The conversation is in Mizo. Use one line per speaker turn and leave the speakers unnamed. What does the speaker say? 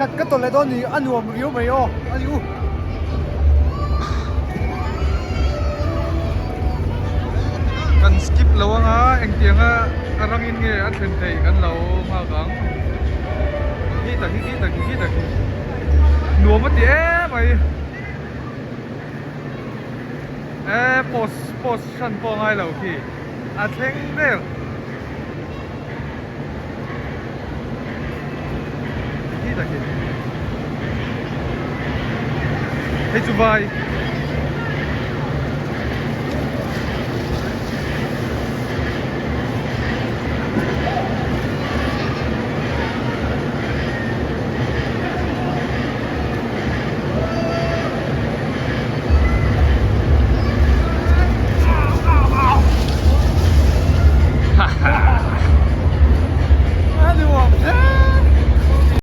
Vawikhat ka tawlh leh dawn ni a nuam riau mai aw a ni u.
Kan skip lo anga engtianga a rangin nge a thlen theih kan lo nghak ang. Khi tak hi khi tak hi khi tak hi nuam a ti em mai. E post post hran pawh a ngai lo khi a thleng vel. Khi tak hi. Hei chu vai.